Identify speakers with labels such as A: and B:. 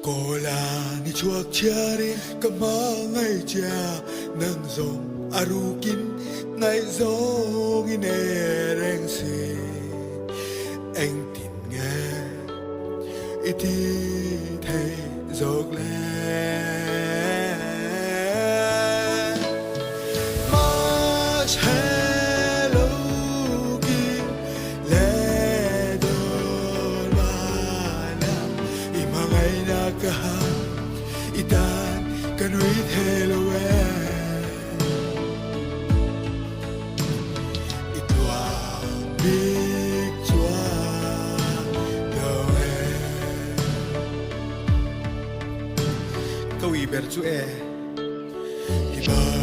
A: Kawla ni chhuak chhiarin ka hmangaih che a, nang zawng a rukin ngaihzawng i nei reng si. Engtin nge i ti thei zawk le? Much hello ki le dawn mana i hmangaihna ka ha i tan ka nui thei lo e. I tuah bik chuan lo e. Ka ui ber chu e. I ba.